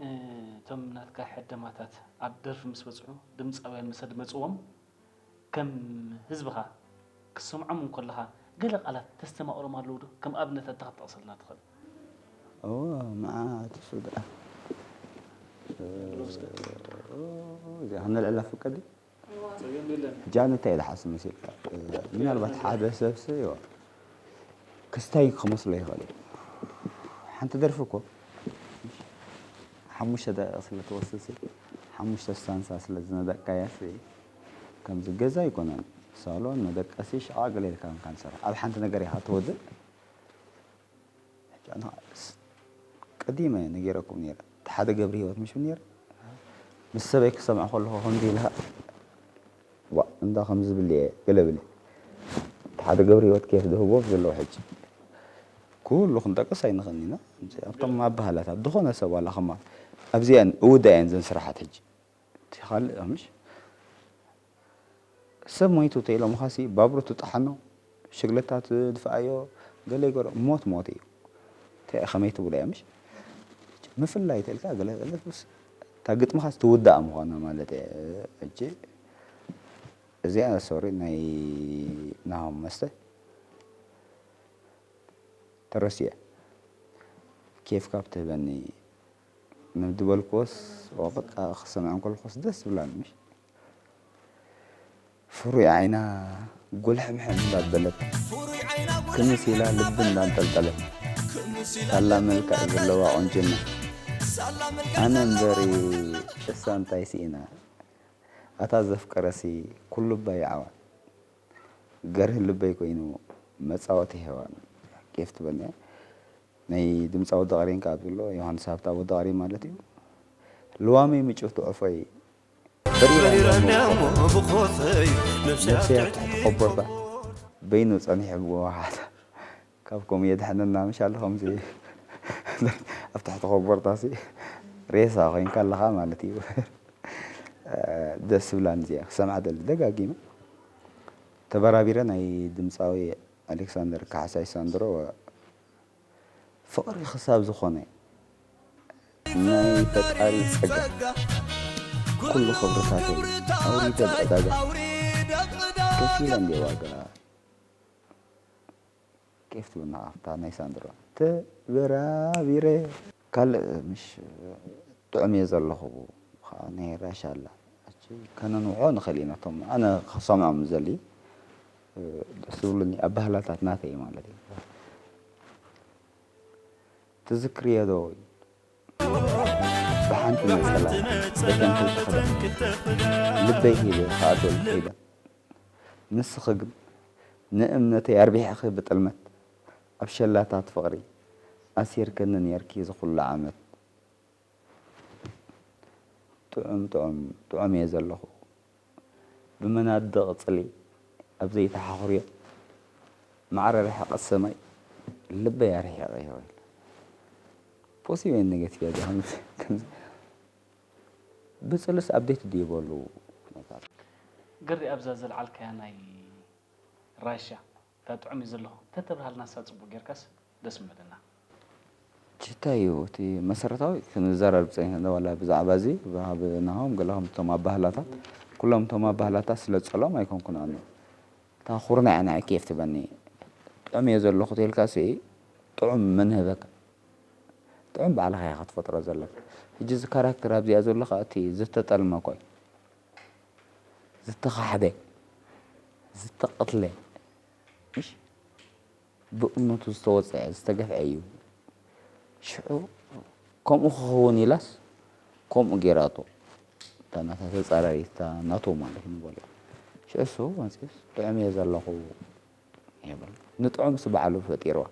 እቶም ናትካ ሕደማታት ኣብ ደርፊ ምስ በጽሑ ድምጻውያን ምስ ኣድመጽዎም ከም ህዝብኻ ክትሰምዖም እንከለኻ ገለ ቃላት ተስተማቕሮም ኣለዉ ዶ? ከም ኣብነታት እንታይ ክትጠቕሰልና ትኽእል? እዎ መዓት እሱ ደኣ እዚኣ ክነልዕላ ፍቀዲ ሕጂ ኣነ እንታይ ኢለ ሓስብ መሲልካ ምናልባት ሓደ ሰብሲ ክስታይ ክመስሎ ይኽእል እዩ ሓንቲ ደርፊ እኮ ሓሙሽተ ደቂቕ ስለ ትወስድ ሓሙሽተ ስታንሳ ስለ ዝነደቅካያ ከምዚ ገዛ ኣይኮነን ሳሎን መደቀሲ ሽቓ ገለ ኢልካ ንካ ንሰርሕ ኣብ ሓንቲ ነገር ኢኻ ትወድእ ቀዲመ ነጊረኩም ነይረ እቲ ሓደ ገብሪ ሂወት ምሽ ነይረ ምስ ሰበይ ክሰምዕ ከለኹ ከምዚ ኢልካ ዋ እንዳ ከምዚ ብል እየ ገለ ብል እቲ ሓደ ገብሪ ሂወት ኬፍ ዝህቦ ዘለዎ ሕጂ ኩሉ ክንጠቅስ ኣይንኽእልን ኢና ኣብቶም ኣባህላታት ዝኾነ ሰብ ዋላ ከማ ኣብዚኣን እውዳ እየን ዘን ስራሓት ሕጂ እቲ ካልእ ምሽ ሰብ ሞይቱ ተኢሎምኻሲ ባቡር ትጠሓኖ ሽግለታ ትድፍኣዮ ገለ ይገሮ ሞት ሞት እዩ እንታይ ከመይ ትብሎ እያ ምሽ ምፍላይ ተልካ ገለ ገለ ስ እታ ግጥምኻስ ትውዳእ ምዃና ማለት እየ ሕጂ እዚኣ ሶሪ ናይ ናሆም መስተ ተረሲዐ ኬፍ ካብ ትህበኒ ንድበልክዎስ በቃ ክሰምዐን ከልኩስ ደስ ዝብላኒ ምሽ ፍሩይ ዓይና ጉልሕምሕም እንዳበለት ክምስ ኢላ ልቢ እንዳንጠልጠለት ሳላ መልክዕ ዘለዋ ቆንጅና ኣነ እምበሪ እሳ እንታይ ስኢና ኣታ ዘፍቀረሲ ኩሉ እባ ይዓዋ ገርህ ልበይ ኮይኑ መፃወቲ ሄዋን ኬፍ ትበልኒ ናይ ድምፃዊ ደቕሪን ካብ ዝብሎ ዮሃንስ ሃብታ ወዲ ደቕሪን ማለት እዩ ልዋመይ ምጭው ትዕፎይ በሪራ እሞ ብኾተይ ነብሰይ ኣብ ትሕቲ ኾቦርታ በይኑ ጸኒሑ ብወሓት ካብ ከምኡ የድሕነና ምሽ ኣሎ ከምዚ ኣብ ትሕቲ ኾቦርታ ሲ ሬሳ ኮይንካ ኣለኻ ማለት እዩ ደስ ዝብላኒ እዚኣ ክሰምዓ ደሊ ደጋጊመ ተበራቢረ ናይ ድምፃዊ ኣሌክሳንደር ካሕሳይ ሳንድሮ ፍቕሪ ክሳብ ዝኾነ ናይ ፈጣሪ ጸጋ ኩሉ ክብርታተይ ኣውሪደ ብዕዳጋ ከፊለ እንደ ዋጋ ኬፍ ትብል ናቕፍታ ናይ ሳንድሮ ተበራቢረ ካልእ ምሽ ጥዑም እየ ዘለኹ ከዓ ናይ ራሻ ኣላ ከነንውዖ ንኽእል ኢና ቶም ኣነ ክሰምዖም ዘሊ ደስ ዝብሉኒ ኣባህላታት ናተይ ማለት እዩ ትዝክርዮ ዶ ብሓንቲ ነፀላ በተን ክልተ ክዳን ልበይ ሂበ ክኣትወልኪ ኢለ ንስኺ ግን ንእምነተይ ኣርቢሕኺ ብጥልመት ኣብ ሸላታት ፍቕሪ ኣሲርክኒ ኔርኪ እዚ ኩሉ ዓመት ጥዑም ጥዑም ጥዑም እየ ዘለኹ ብመናድቕ ጽሊ ኣብ ዘይተሓኹርዮ ማዕረ ርሕቐት ሰማይ ልበይ ኣርሒቐዮ ኢላ ፖሲቲቭ ኔጋቲቭ እያ ከምዚ ብፅልስ ኣፕዴት ድዩ በሉ ኩነታት ገሪ ኣብዛ ዘልዓልካያ ናይ ራሻ እታ ጥዑም እዩ ዘለኹ ተተብርሃልና ንሳ ፅቡቅ ጌርካስ ደስ ምበለና። ሽታ እዩ እቲ መሰረታዊ ክንዘራረብ ፀኒሕና ዋላ ብዛዕባ እዚ ብሃብ ናሆም ገለ ከምቶም ኣባህላታት ኩሎም እቶም ኣባህላታት ስለ ዝፀልኦም ኣይኮንኩን ኣነ እታ ኩርናዕ ንዓይ ኬፍ ትበኒ ጥዑም እየ ዘለኹ ተልካ ሲ ጥዑም መን ህበካ ጥዑም ባዕልኻ ኢኻ ክትፈጥሮ ዘለካ ሕጂ እዚ ካራክተር ኣብዚኣ ዘሎ ከዓ እቲ ዝተጠልመ ኮይ ዝተኻሕደ ዝተቐትለ ብእምነቱ ዝተወፅዐ ዝተገፍዐ እዩ ሽዑ ከምኡ ክኸውን ኢላስ ከምኡ ጌራቶ እታ ናታ ተፃራሪት እታ ናቶ ማለት ንበሎ ሽዑ እሱ መፅኡስ ጥዑም እየ ዘለኹ ይብል ንጥዑም እሱ ባዕሉ ፈጢርዋ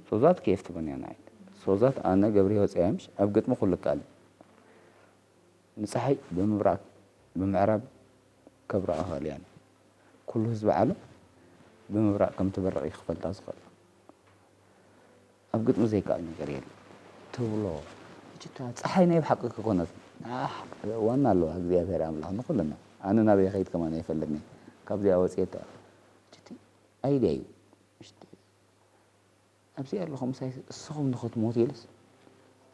ሶዛት ኬፍ ትብን እያ ንዓይ ሶዛት ኣነ ገብረ ህይወት ፀያምሽ ኣብ ግጥሚ ኩሉ ይከኣል ንፀሓይ ብምብራቕ ብምዕራብ ከብርቓ ይኽእል እያ ኩሉ ህዝቢ ዓለም ብምብራቕ ከም ትበርቕ እዩ ክፈልጣ ዝኽእል ኣብ ግጥሚ ዘይከኣል ነገር የለ ትብሎ ሕጂ እታ ፀሓይ ናይ ብሓቂ ክኾነት ንዓ ዋና ኣለዋ እግዚኣብሔር ኣምላኽ ንኩልና ኣነ ናበይ ከይድ ከማን ኣይፈልጥን እየ ካብዚኣ ወፅየ እታ ሕጂ እቲ ኣይድያ እዩ ምሽጢ ኣብዚኣ ኣለኹ ምሳይ እስኹም ንኽትሞቱ ኢለስ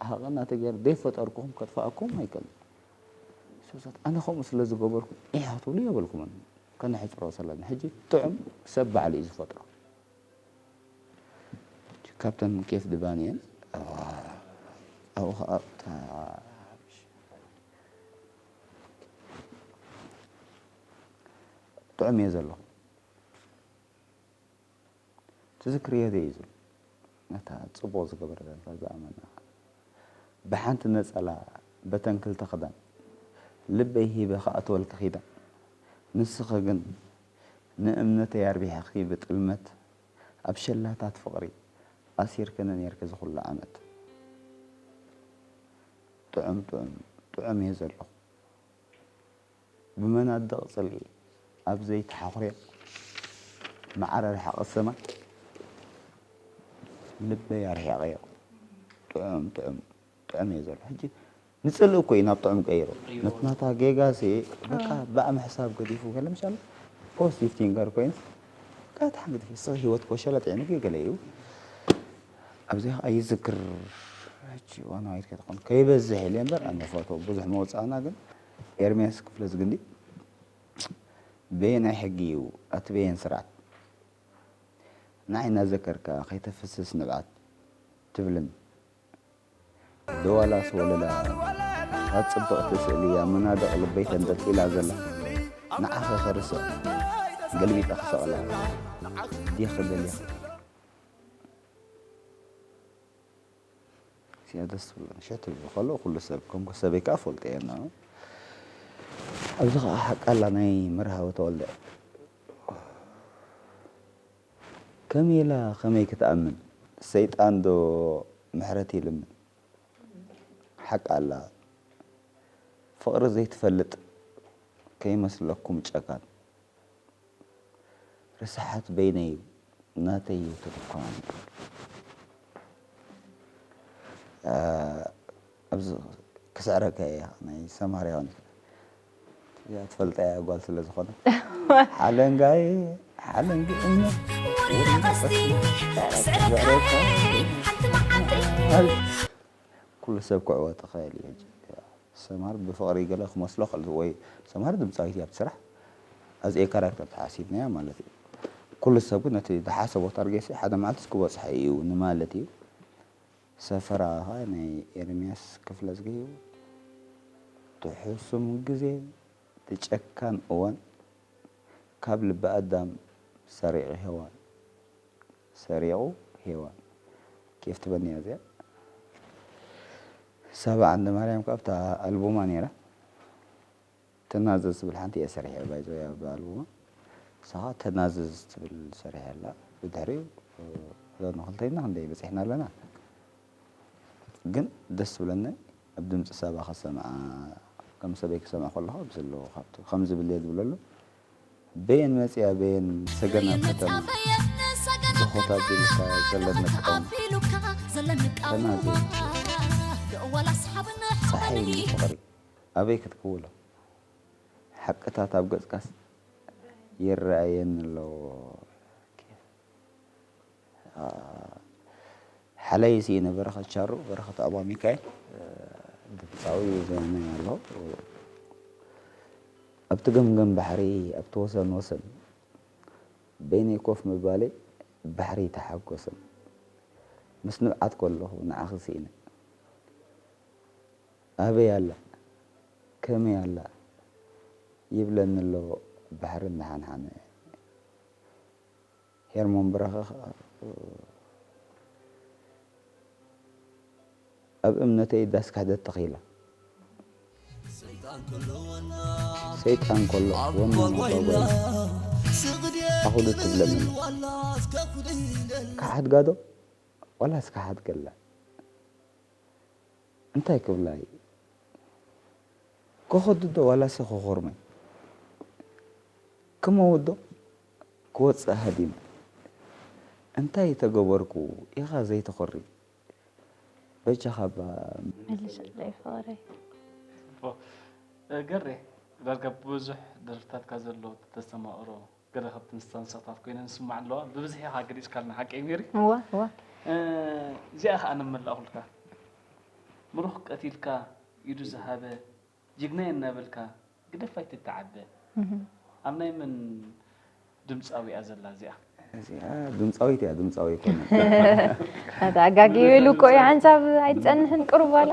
ሓቕና ተገይሩ ዘይፈጠርኩኹም ከጥፍኣኩም ኣይክእልን። ሰብሳት ኣነ ከምኡ ስለ ዝገበርኩም ኢኻ ትብሉ የብልኩምን። ከነሕፅሮ ዘለና ሕጂ ጥዑም ሰብ ባዕሉ እዩ ዝፈጥሮ። ካብተን ኬፍ ድባን እየን። ኣብኡ ኸዓ እታ ጥዑም እየ ዘለኹ። ትዝክርዮ ዶ እዩ ዝብል? ነታ ጽቡቕ ዝገበረለካ ዝኣመና። ብሓንቲ ነጸላ በተን ክልተ ክዳን ልበይ ሂበ ክኣትወልኪ ኪዳን። ንስኺ ግን ንእምነተይ ኣርቢሕኺ ብጥልመት ኣብ ሸላታት ፍቕሪ ኣሲርክኒ ኔርኪ ዝኹሉ ዓመት። ጥዑም ጥዑም ጥዑም እየ ዘለኹ። ብመናድቕ ጽልኢ ኣብ ዘይተሓኹርዮ መዓረ ርሕቂ ሰማይ ልበይ ኣርሒቐዮ። ጥዑም ጥዑም ጥዑም እየ ዘሎ። ሕጂ ንጽልኢ እኮ እዩ ናብ ጥዑም ቀይሩ። ነቲ ናታ ጌጋ ሲ በቃ ብኣም ሕሳብ ገዲፉ ገለ ምሻል ፖዚቲቭ ቲንከር ኮይንስ በቃ ተሓንግድፊ ስቕ ህይወት ኮሸለ ጥዕምኪ ገለ እዩ። ኣብዚ ኸዓ ይዝክር ሕጂ ዋና ዋይት ከተኾን ከይበዝሕ ኢለ እምበር ኣነ ፎቶ ብዙሕ መውፅኣና ግን ኤርሚያስ ክፍለ ዝግንዲ በየናይ ሕጊ እዩ ኣቲ በየን ስርዓት ንዓይ እናዘከርካ ከይተፍስስ ንብዓት ትብልን ዶ ዋላስ ወለላ እታ ጽብቕቲ ስእሊ ኣብ መናድቕ ልበይ ተንጠልጢላ ዘላ ንዓኺ ክርስዕ ገልቢጠ ክሰቕላ ዲኺ ደሊኺ? እዚኣ ደስ ትብለኒ። ሸት ትብል ከሎ ኩሉ ሰብ ከም ሰበይ ከኣ ፈልጦ እየ እና ኣብዚ ከኣ ሓቃላ ናይ መርሃዊ ተወልደ ከመይ ኢላ ከመይ ክትኣምን ሰይጣን ዶ ምሕረት ይልምን ሓቃላ ፍቕሪ ዘይትፈልጥ ከይመስለኩም ጨካን ርስሓት በይነይ ናተይ እዩ ትርኳን ኣብዚ ክስዕረካ እየ ናይ ሰማርያ ኾነ እዚኣ ትፈልጣ እያ ጓል ስለ ዝኾነ ሓለንጋይ ሓለንጊ እምነት ኩሉ ሰብ ክዕወት ይኽእል እዩ። ሰማር ብፍቕሪ ገለ ክመስሎ ክእል ወይ ሰማር ድምፃዊት እያ ብስራሕ ኣብዚኤ ካራክተር ተሓሲብናያ ማለት እዩ። ኩሉ ሰብ ግን ነቲ ዝሓሰቦ ታርጌት ሓደ መዓልትስ ክበፅሖ እዩ ንማለት እዩ። ሰፈራ ኸዓ ናይ ኤርሚያስ ክፍለዝጊ እዩ። ትሕሱም ግዜ ትጨካን እዋን ካብ ልቢ ኣዳም ሰሪቑ ሄዋን ሰሪቑ ሄዋን ኬፍ ትበኒ እያ እዚኣ ሳባ ዓንደ ማርያም ካብ ኣብታ ኣልቡማ ነይራ ተናዘዝ ትብል ሓንቲ እየ ሰሪሐ ባይዞ እያ ብኣልቡማ ንሳኻ ተናዘዝ ትብል ሰሪሐ ኣላ ብድሕሪኡ እዛ ንክልተይና ክንደይ በፂሕና ኣለና ግን ደስ ትብለኒ ኣብ ድምፂ ሳባ ከሰምዓ ከም ሰበይ ክሰምዕ ከለኹ ኣብዚ ኣለዎ ካብቲ ከም ዝብል እየ ዝብለሉ በየን መፅያ በየን ሰገናት ከተማ ብኾታ ቢልካ ዘለኒ ቀውም ተናዘዝ ፀሓይ ፍቕሪ ኣበይ ክትክውሎ ሓቅታት ኣብ ገፅካስ ይረኣየኒ ኣለዎ። ሓለይ ስኢነ በረኸት ቻሩ በረኸት ኣባ ሚካኤል ድምፃዊ ዜማይ ኣሎ ኣብቲ ገምገም ባሕሪ ኣብቲ ወሰን ወሰን በይነይ ኮፍ ምባለይ ባሕሪ ተሓጎሰ ምስ ንብዓት ከለኹ ንዓኺ ስኢነ ኣበይ ኣላ ከመይ ኣላ ይብለኒ ኣሎ ባሕሪ እናሓንሓነ ሄርሞን በረኸ ኣብ እምነተይ ዳስ ክሕደት ተኺላ ሰይጣን ከሎ ወና መጓጓይ ኣኹዱ ትብለኒ ክሓድጋ ዶ ዋላስ ክሓድገላ እንታይ ክብላ እዩ ክኸዱ ዶ ዋላስ ክኾርመይ ክመውት ዶ ክወፅእ ሃዲመ እንታይ ተገበርኩ ኢኻ ዘይተኾሪ በጃኻ እባ መልሰለይ ፍቕረይ ገሬ ዳርጋ ብዙሕ ደርፍታትካ ዘሎ ተስተማቕሮ ገለ ካብቲ ንስታንሳታት ኮይነን ዝስማዕ ኣለዋ ብብዝሒ ኢኻ ገሊፅካልና ሓቀይ ሜሪ እዋ እዋ እዚኣ ከዓ ነመላእኹልካ ምሩኽ ቀቲልካ ኢዱ ዝሃበ ጅግናይ እናበልካ ግደፍ ኣይትተዓበ። ኣብ ናይ መን ድምፃዊ እያ ዘላ እዚኣ? እዚኣ ድምፃዊት እያ፣ ድምፃዊ ኣይኮነ። ኣጋጊ ይበሉ እኮ እዩ ሓንሳብ ኣይትፀንሕን ቅሩብ ዋላ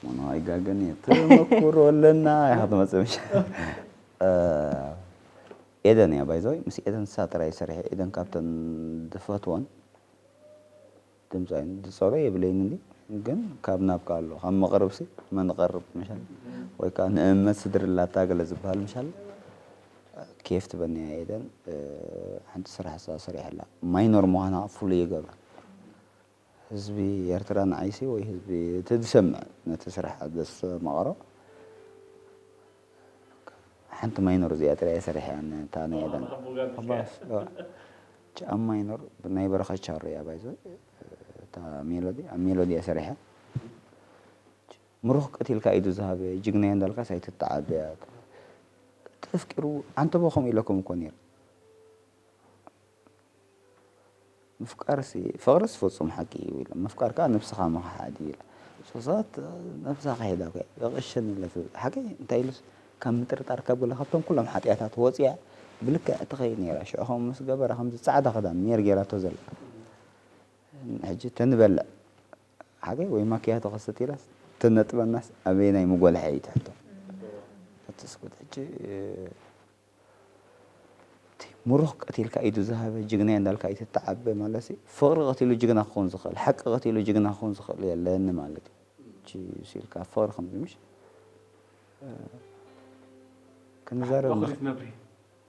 ሞኖ ኣይጋገን እየ። ተመኩሮ ኣለና ኢኻ ትመፅእ ምሽ ኤደን እያ ባይዘወይ ምስ ኤደን ሳ ጥራይ ሰሪሐ። ኤደን ካብተን ዝፈትወን ድምፃዊ ዝፀሎ የብለይን እንዲ ግን ካብ ናብ ካሎ ካብ መቕርብሲ መን ቐርብ ምሻል ወይ ከዓ ንእመት ስድርላታ ገለ ዝበሃል ምሻል ኬፍ ትበኒ እያ ኤደን። ሓንቲ ስራሕ እሳ ሰሪሐላ ማይኖር ምዃና ፍሉይ ይገብራ። ህዝቢ ኤርትራ ንዓይሲ ወይ ህዝቢ እቲ ዝሰምዕ ነቲ ስራሕ ዘስተማቕሮ ሓንቲ ማይኖር እዚኣ ጥራይ እየ ሰሪሐ እያ ነታ ናይ ኤደን ጫማ ማይኖር ናይ በረኸት ቻሮ እያ ባይዞ እታ ሜሎዲ ኣብ ሜሎዲ እያ ሰሪሐ ምሩኽ ቀቲልካ ኢዱ ዝሃበ ጅግና እየ እንዳልካስ ኣይትተዓበያ ተፍቂሩ ዓንተቦ ከምኡ ኢለኩም እኮ ነይሩ ምፍቃርሲ ፍቕርስ ፍጹም ሓቂ እዩ ኢሎም ምፍቃር ከዓ ነብስኻ ምኽሓድ እዩ ኢሎም ሶሳት ነብሳ ክሒዳ እኮ የቕሸኒ ኢለ ትብል ሓቂ እንታይ ኢሉስ ካብ ምጥርጣር ካብ ገለ ካብቶም ኩሎም ሓጢኣታት ወፂኣ ብልክዕ ትኸይድ ነይራ ሽዑ ከም ምስ ገበረ ከምዚ ፃዕዳ ክዳን ሜር ገይራቶ ዘላ ሕጂ ተንበልዕ ሓቂ ወይ ማኪያቶ ክስት ኢላስ ተነጥበናስ ኣበየናይ ምጎልሐ እዩ ትሕቶ ተስኩት ሕጂ ምሩኽ ቀቲልካ ኢዱ ዝሃበ ጅግና እንዳልካ ኣይትተዓበ ማለት ፍቕሪ ቀቲሉ ጅግና ክኸውን ዝኽእል ሓቂ ቀቲሉ ጅግና ክኸውን ዝኽእል የለን ማለት እዩ ሲልካ ፍቕሪ ከምዚ ምሽ ክንዛረብ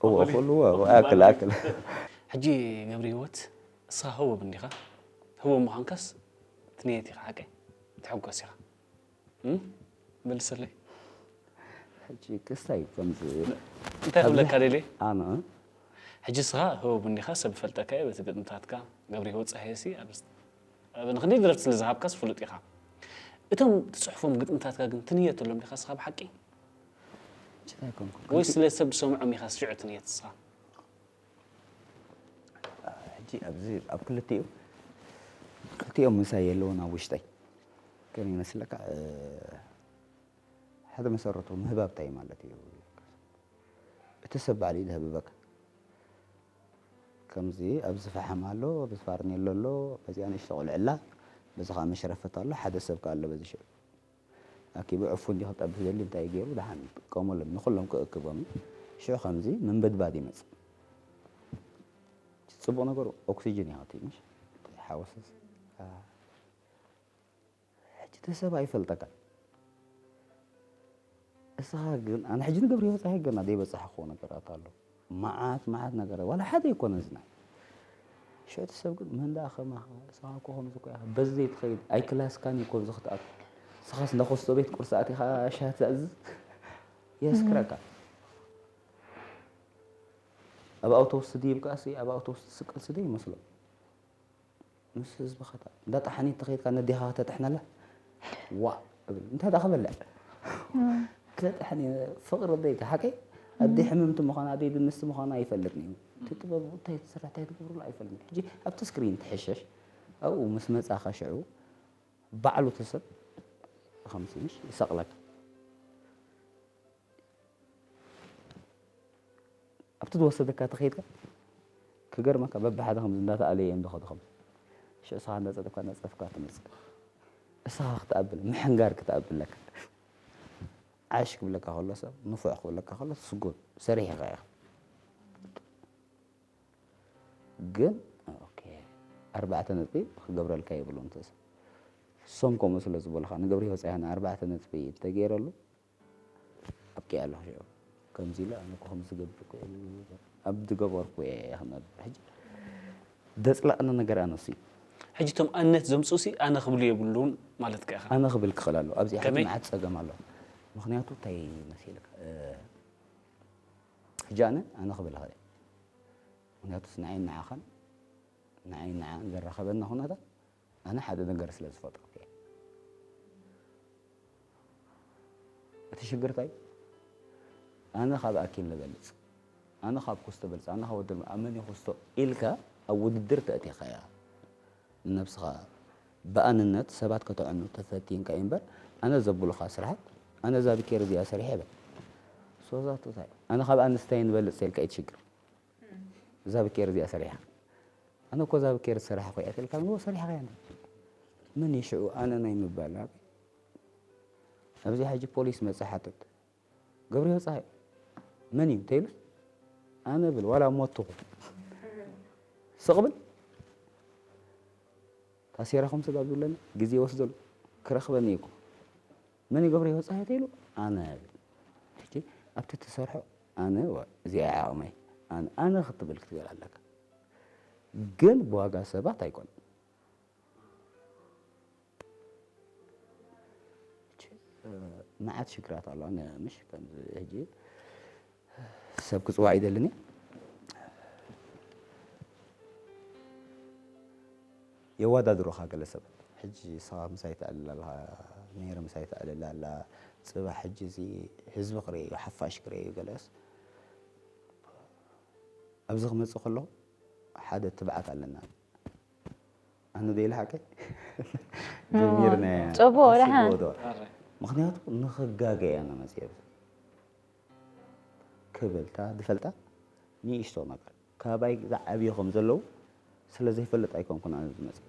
እዎ ኩሉ ኣክል ኣክል ሕጂ ገብሪ ህይወት እስኻ ህቡብ እንዲኻ ህቡብ ምዃንካስ ትንየት ኢኻ ሓቀይ ትሕጎስ ኢኻ መልሰለይ ሕጂ ክስታይ ከምዚ እንታይ ክብለካ ደልየ ኣነ ሕጂ እስኻ ህቡብ እንዲኻ ሰብ ይፈልጠካ እዩ በቲ ግጥምታትካ ገብሪ ህይወት ፀሃየሲ ኣብ ንክንደይ ደረፍቲ ስለ ዝሃብካስ ፍሉጥ ኢኻ እቶም ትፅሕፎም ግጥምታትካ ግን ትንየትሎም ዲኻ እስኻ ብሓቂ ችታ ኣይኮንኩን ወይ ስለ ሰብ ዝሰምዖም ኢኻ ሽዑ ትንየት እስኻ ሕጂ ኣብዚ ኣብ ክልቲኡ ክልቲኦም ምሳይ የለውን ኣብ ውሽጠይ ከም ይመስለካ ሓደ መሰረቱ ምህባብ እንታይ ማለት እዩ እቲ ሰብ ባዕሉ እዩ ዝህብበካ ከምዚ ኣብዚ ፈሓም ኣሎ ኣብዚ ፋርኔሎ ኣሎ በዚኣ ንእሽቶ ቁልዕላ በዚ ከዓ መሽረፈት ኣሎ ሓደ ሰብ ከዓ ኣሎ በዚ ሽዑ ኣኪቡ ዕፉን ድዩ ክጠብስ ደሊ እንታይ ገይሩ ደሓን ጥቀመሎም ንኩሎም ክእክቦም እዩ ሽዑ ከምዚ ምንብድባድ ይመፅእ ፅቡቅ ነገሩ ኦክሲጅን እዩ ሃብቲ ምሽ ሓወስስ ሕጂ ተሰብ ኣይፈልጠካ እስኻ ግን ኣነ ሕጂ ንገብሪ ወፃኢ ገና ዘይበፃሕክዎ ነገራት ኣሎ መዓት መዓት ነገራት ዋላ ሓደ ኣይኮነ ዝና ሽዑ እቲ ሰብ ግን መን ደኣ ከማኻ እስኻ እኮ ከምዚ እኮ ኢኻ በዚ ዘይትኸይድ ኣይክላስካን እዩ ኮዚ ክትኣቱ እስኻስ እንዳ ኮስቶ ቤት ቁርሲ ኣቲኻ ሻሂ ትእዝዝ የስክረካ ኣብ ኣውቶቡስ ትድይብ ከኣሲ ኣብ ኣውቶቡስ ትስቀል ስደ ይመስሎ ምስ ህዝቢ ኸታ እንዳ ጠሓኒት ተኸይድካ ነዴኻ ከተጥሕነላ ዋ እብል እንታይ ደኣ ክበልዕ ከጥሕን እየ ፍቕሪ ኣደይ ሓቀይ ኣደይ ሕምምቲ ምዃና ኣደይ ድንስቲ ምዃና ኣይፈልጥን እዩ እቲ ጥበብ እንታይ ትስራሕ እንታይ ትገብርሉ ኣይፈልጥን ሕጂ ኣብቲ ስክሪን ትሕሸሽ ኣብኡ ምስ መጻኻ ሽዑ ባዕሉ እቲ ሰብ ከምሲ ምሽ ይሰቕለካ ኣብቲ ዝወሰደካ ተኸይድካ ክገርመካ በብሓደ ከምዚ እንዳተኣለየ እዮም ዝኸዱ ከም ሽዕ ስኻ እንዳፀደፍካ እንዳፀደፍካ ትመፅእ እስኻ ክትኣብል ምሕንጋር ክትኣብል ኣለካ ዓሽ ክብለካ ከሎ ሰብ ንፉዕ ክብለካ ከሎ ስጉም ሰሪሕኻ ኢኻ ግን ኣርባዕተ ነጥቢ ክገብረልካ የብሉን ትእስ እሶም ከምኡ ስለ ዝበሉኻ ንገብሪ ወፃኢና ኣርባዕተ ነጥቢ እንተገይረሉ ኣብኪ ኣለኹ ሽዑ ከምዚ ኢለ ኣነ እኮ ከምዚ ዝገብር እኮ እየ ኣብ ዝገበርኩ እየ ክነብር ሕጂ ደፅላቕኒ ነገር ኣነሱ እዩ ሕጂ እቶም ኣነት ዘምፅኡ ሲ ኣነ ክብሉ የብሉን ማለት ከ ኢኻ ኣነ ክብል ክኽእል ኣለዎ ኣብዚኣ ሕጂ ከመይ? መዓት ፀገም ኣሎ ምክንያቱ እንታይ መሲልካ እ፣ ሕጂ ኣነ ኣነ ክብል ይኽእል እየ ምክንያቱስ ንዓይን ንዓኻን ንዓይን ንዓን ዘራኸበና ኩነታት ኣነ ሓደ ነገር ስለ ዝፈጠርኩ እየ እቲ ሽግር እንታይ ኣነ ካብ ኣኪል ንበልፅ ኣነ ካብ ኩስቶ በልፅ ኣነ ካብ ወደል ኣብ መን ኩስቶ ኢልካ ኣብ ውድድር ተእቲኻ እያ ንነብስኻ ብኣንነት ሰባት ከተዕኑ ተፈቲንካ እዩ እምበር፣ ኣነ ዘብሉኻ ስራሓት፣ ኣነ እዛ ብኬር እዚኣ ሰሪሐ በል። ሶ ዛት እንታይ? ኣነ ካብ ኣንስታይን እበልጽ ኢልካ እዩ ትሽግር። እዛ ብኬር እዚኣ ሰሪሓ። ኣነ እኮ እዛ ብኬር ዝሰራሕኹ እያ ተልካ፣ ንዎ ሰሪሕኻ እያ። መን እዩ ሽዑ ኣነ ናይ ምባል? ኣብ-፣ ኣብዚ ሕጂ ፖሊስ መጸ ሓተት። ገብረ ወጻኢ መን እዩ ተይሉስ፣ ኣነ ብል፣ ዋላ ሞትኹ። ስቕ ብል። ታሲራኹም ስጋብ ዝብለኒ ግዜ ወስደሉ። ክረኽበኒ እዩ እኮ። መን እዩ ገብረ ወጻኢ ተይሉ? ኣነ ብል። ሕጂ ኣብቲ ትሰርሖ ኣነ ወ-፣ እዚኣ ዓቕመይ። ኣነ፣ ኣነ ክትብል ክትገል ኣለካ። ግን ብዋጋ ሰባት ኣይኮነን። መዓት ሽግራት ኣሎ። ኣነ ምሽ ከምዚ ሕጂ ሰብ ክጽዋዕ ይደልን እየ። የወዳድሩኻ ገለ ሰብ። ሕጂ ንስኻ ምሳይ ተዕልል ኣለኻ፣ ነይረ ምሳይ ተዕልል ኣላ። ጽባሕ ሕጂ እዚ ህዝቢ ክርእዮ፣ ሓፋሽ ክርእዮ ገለስ ኣብዚ ክመጽእ ከለኹ ሓደ ትብዓት ኣለና። ኣነ ዶ ኢለ ሓቀይ? ጀሚርናዮ። ጽቡቕ፣ ደሓን። ኣስብዎ ዶ? ኣረ። ምኽንያቱ ንኽጋገ እየ ኣነ መጽየ። ክብል እታ ዝፈልጣ ንእሽቶ ነገር። ካባይ ዝዓብዩ ከም ዘለዉ ስለ ዘይፈልጥ ኣይኮንኩን ኣነ ዝመጽእ።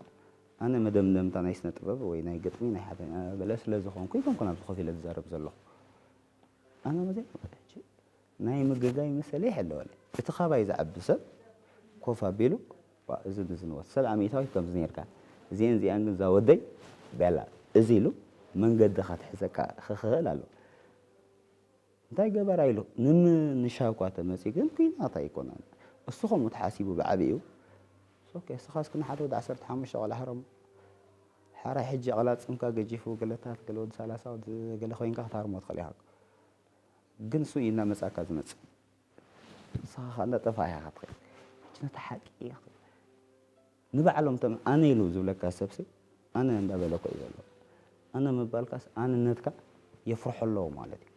ኣነ መደምደምታ ናይ ስነ ጥበብ ወይ ናይ ግጥሚ ናይ ሓደ ገለ ስለ ዝኾንኩ ኣይኮንኩን ኣብዚ ኮፍ ኢለ ዝዛረብ ዘለኹ። ኣነ መዘይ ናይ ምግጋይ መሰለይ ይሕለወለይ። እቲ ካባይ ዝዓቢ ሰብ ኮፍ ኣቢሉ፣ "ዋ፣ እዚ ንዝንወት ሰብዓ ሚእታዊት ከምዚ ኔርካ፣ እዚአን እዚአን ግን እዛ ወደይ ቤላ" እዚ ኢሉ መንገዲ ከትሕዘካ ክኽእል ኣለዎ። እንታይ ገበራ ኢሉ ንምንሻው እኳ ተመጺኡ ግን ኲናት ኣይኮነን። እሱ ከምኡ ተሓሲቡ ብዓቢኡ፣ ኦኬ፣ እስኻ እስኪ ንሓደ ወዲ ዓሰርተ ሓሙሽተ ቆልዓ ህረሞ። ሓራይ ሕጂ ኣቕላጽምካ ገጂፉ ገለታት ገለ ወዲ ሰላሳ ወዲ ገለ ኮይንካ ክትሃርሞ ትኽእል ኢኻ። ግን እሱ እዩ እናመጻካ ዝመጽእ። ንስኻ ኸኣ እንዳጠፋእካ ኢኻ ትኸይድ። ሕጂ ነታ ሓቂ ኢኻ ትብል። ንባዕሎም እቶም ኣነ ኢሉ ዝብለካ ሰብሲ ኣነ እንዳበለ እኮ እዩ ዘሎ። ኣነ ምባልካስ ኣነነትካ የፍርሖ ኣለዎ ማለት እዩ።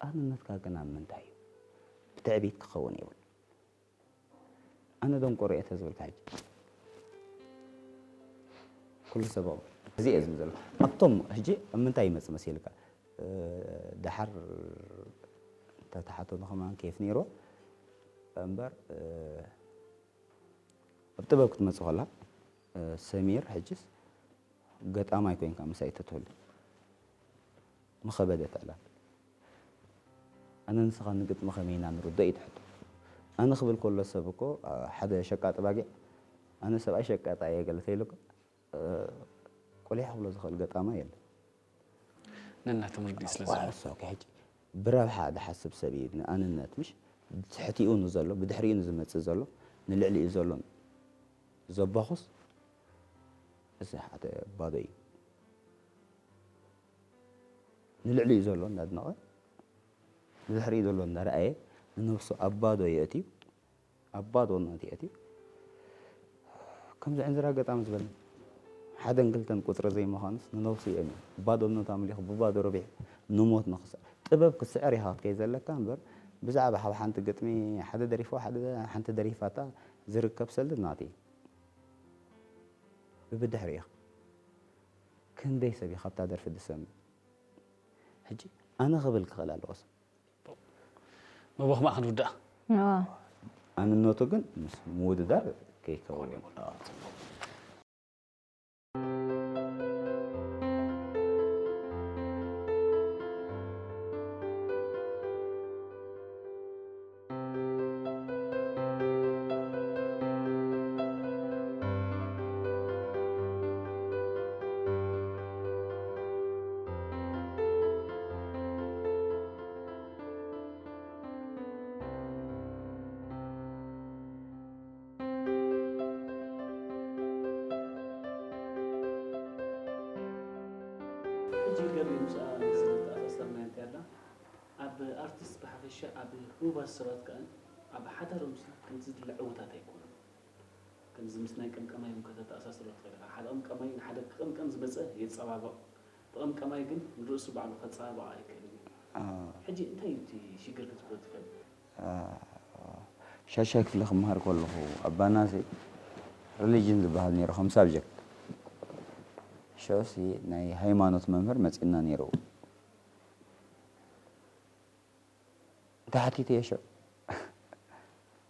ኣነነትካ ግን ኣብ ምንታይ እዩ? ብትዕቢት ክኸውን የብሉን። ኣነ ደንቆሮ እየ ተዝብልካ ሕጂ ኩሉ ሰብ ኣቕብል። እዚ እየ ዝብል ዘለኹ። ኣብቶም ሕጂ ኣብ ምንታይ ይመጽእ መሲልካ? እ፣ ደሓር እንተተሓተቱ ከማን ኬፍ ነይርዎ እምበር፣ እ፣ ኣብ ጥበብ ክትመጽእ ከላ፣ እ፣ ሰሚር ሕጅስ ገጣማይ ኮይንካ ምሳይ ተትህሉ ምኸበደ ትዕላል። ኣነ ንስኻ ንግጥሚ ከመይ ኢና ንርዶ እዩ ትሕቶ። ኣነ ክብል ከሎ ሰብ እኮ፣ እ፣ ሓደ ሸቃጢ ባጊዕ፣ ኣነ ሰብኣይ ሸቃጣ እየ ገለ ተይሉ እኮ፣ እ፣ ቁሊሕ ክብሎ ዝኽእል ገጣማይ የለን። ነናቶም ርድኢት ስለ ዘሎ። ዋላ እሱ፣ ኦኬ፣ ሕጂ ብረብሓ ዝሓስብ ሰብ እዩ፣ ንኣንነት፣ ምሽ? ትሕቲኡ ንዘሎ፣ ብድሕሪኡ ንዝመጽእ ዘሎ፣ ንልዕሊኡ ዘሎ ዘባኹስ፣ እዚ ሓደ ባዶ እዩ። ንልዕሊኡ ዘሎ እንዳድነቐ፣ ንድሕሪኡ ዘሎ እንዳረኣየ፣ ንነብሱ ኣብ ባዶ የእትዩ። ኣብ ባዶነት የእትዩ። ከምዚ ዕንዝራ ገጣሚ ዝበል ሓደን ክልተን ቁጽሪ ዘይምዃኑስ ንነብሱ የእምዮ። ባዶነት ኣምሊኹ ብባዶ ረቢሑ ንሞት ንኽስዕር። ጥበብ ክትስዕር ኢኻ ክትከይድ ዘለካ እምበር፣ ብዛዕባ ካብ ሓንቲ ግጥሚ ሓደ ደሪፎ፣ ሓደ፣ ሓንቲ ደሪፋታ ዝርከብ ሰልዲ ናቲ እዩ። ብብድሕሪ ኢኻ። ክንደይ ሰብ እዩ ካብታ ደርፊ ዝሰምዕ? ሕጂ ኣነ ክብል ክኽእል ኣለዎ ሰብ። መቦኽ ማእኸል ውዳእ። ኣዎ። ኣንነቱ ግን ምስ ምውድዳር ከይከውን። ሕጂ ገሊኡ ምስኣ ዝተኣሳሰርና እንታይ ኣላ? ኣብ ኣርቲስት ብሓፈሻ ኣብ ህቡባት ሰባት ከኣ ኣብ ሓዳሮምሲ ከምቲ ዝድለ ዕዉታት ኣይኮኑን። ከምዚ ምስ ናይ ቀምቀማይ እውን ከተተኣሳስሮ ትኽእል ኢኻ። ሓደ ቀምቀማይ ንሓደ ክቕምቀም ዝመጸ የጸባብቕ። እቲ ቀምቀማይ ግን ንርእሱ ባዕሉ ከጸባብቕ ኣይክእልን እዩ። ኣዎ። ሕጂ እንታይ እዩ እቲ ሽግር ክትብሎ ትኽእል? ኣዎ። ሻሻይ ክፍሊ ክመሃር ከለኹ ኣባናሲ ሪሊጅን ዝበሃል ነይሩ ከም ሳብጀክት። ሽዑሲ ናይ ሃይማኖት መምህር መጺእና ነይሩ። እንታይ ሓቲተዮ ሽዑ?